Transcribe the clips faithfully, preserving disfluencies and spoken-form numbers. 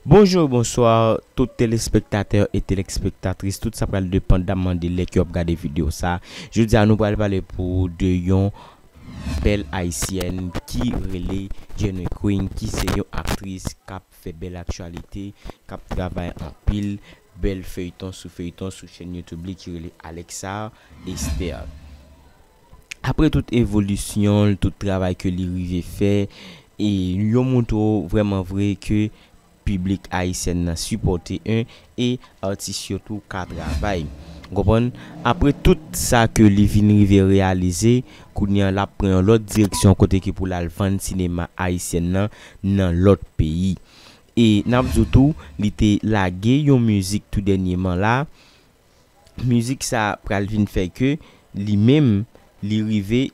Bonjou, bonswa, tout telespektatè e telespektatris, tout sa pral depandaman de lè ke w ap gade videyo sa. Jodi a, nou pral pale pou de yon bèl ayisyèn ki rele Jenny Queen, ki se yon aktris k ap fè bèl aktyalite, k ap travay anpil bèl feyton sou feyton sou chèn YouTube li ki rele Alexa Esther. Apre tout evolisyon l, tout travay ke li rive fè, e yo montre w vrèman vre ke piblik ayisyèn nan sipòte en e atis yo tou ka travay. Ou konprann? Apre tout sa ke li vin rive reyalize, kounye a l ap pran yon lòt direksyon kote ke pou l al vann sinema ayisyèn nan nan lòt peyi. E n ap di w tou, li te lage yon mizik tou dènyèman la. Mizik sa pral vin fè ke li menm, li rive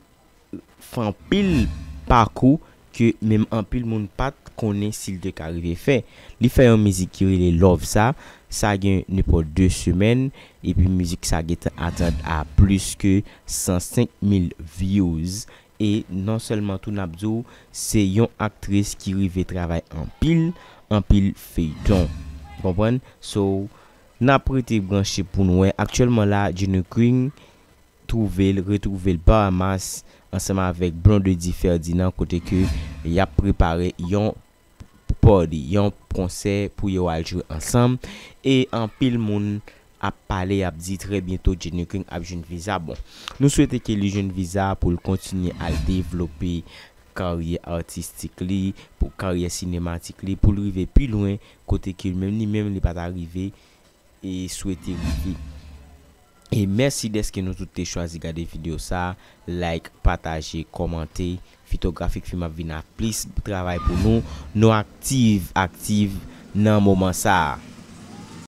fè anpil pakou ke menm anpil moun pa t konnen si l te ka rive fè. Li fè yon mizik ki rele Love Sa, sa gen nenpòt de semèn, epi mizik sa gentan atann a plis ke san senk mil views. E non sèlman tou n ap di w, se yon aktris ki rive travay anpil, anpil feyton. Ou konprann? So, n ap rete branche pou n wè. Aktyèlman la, Jenny Queen twouve l, retwouve l Bahamas ansanm avèk Blondedy Ferdinand kote ke y ap prepare yon party, yon konsè pou yo al jwe ansanm. E anpil moun ap pale, ap di trè byento Jenny Queen ap jwenn viza. Bon, nou swete ke li jwenn viza pou l kontinye al devlope karyè atistik li, pou karyè sinematik li, pou l rive pi lwen kote ke menm li menm li pa ta rive e swete rive. E mèsi dèske nou tout te chwazi gade videyo sa, like, pataje, kòmante. Fitografik Film ap vin ak plis travay pou nou. Nou aktif, aktif nan moman sa a.